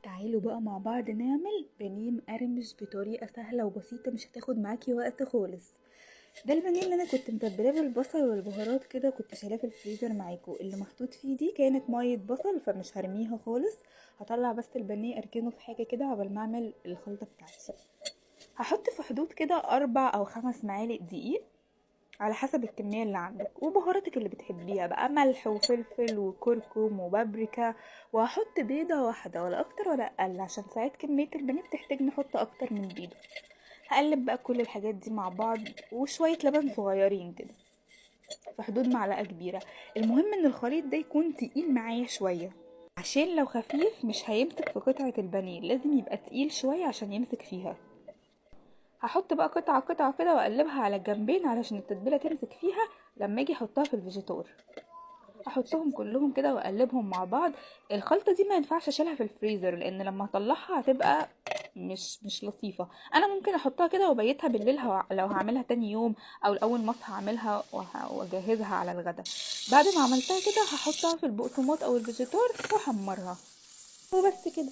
تعالوا بقى مع بعض نعمل بانيه مقرمش بطريقة سهلة وبسيطة، مش هتاخد معاكي وقت خالص. ده البانيه اللي انا كنت متبلاه بالبصل والبهارات كده، كنت شايلاه في الفريزر معاكم. اللي محطوط فيه دي كانت مية بصل، فمش هرميها خالص. هطلع بس البانيه اركنه في حاجة كده عقبال ما اعمل الخلطة بتاعتي. هحط في حدود كده 4 او 5 معالق دقيق على حسب الكمية اللي عندك، وبهاراتك اللي بتحبيها بقى، ملح وفلفل وكركم وبابريكا. وهحط بيضة واحدة ولا اكتر ولا اقل، عشان ساعات كمية البانيه بتحتاج نحط اكتر من بيضة. هقلب بقى كل الحاجات دي مع بعض، وشوية لبن صغيرين كده في حدود معلقة كبيرة. المهم ان الخليط ده يكون تقيل معايا شوية، عشان لو خفيف مش هيمسك في قطعة البانيه، لازم يبقى تقيل شوية عشان يمسك فيها. هحط بقى قطعة قطعة كده واقلبها على الجنبين علشان التتبيلة تمسك فيها لما اجي احطها في الفيجيتار. احطهم كلهم كده واقلبهم مع بعض. الخلطة دي ما ينفعش اشيلها في الفريزر، لان لما اطلعها هتبقى مش لطيفة. انا ممكن احطها كده وابيتها بالليل لو هعملها تاني يوم، او الاول ما اصحى اعملها واجهزها على الغدا. بعد ما عملتها كده هحطها في البقسماط او الفيجيتار واحمرها، وبس كده.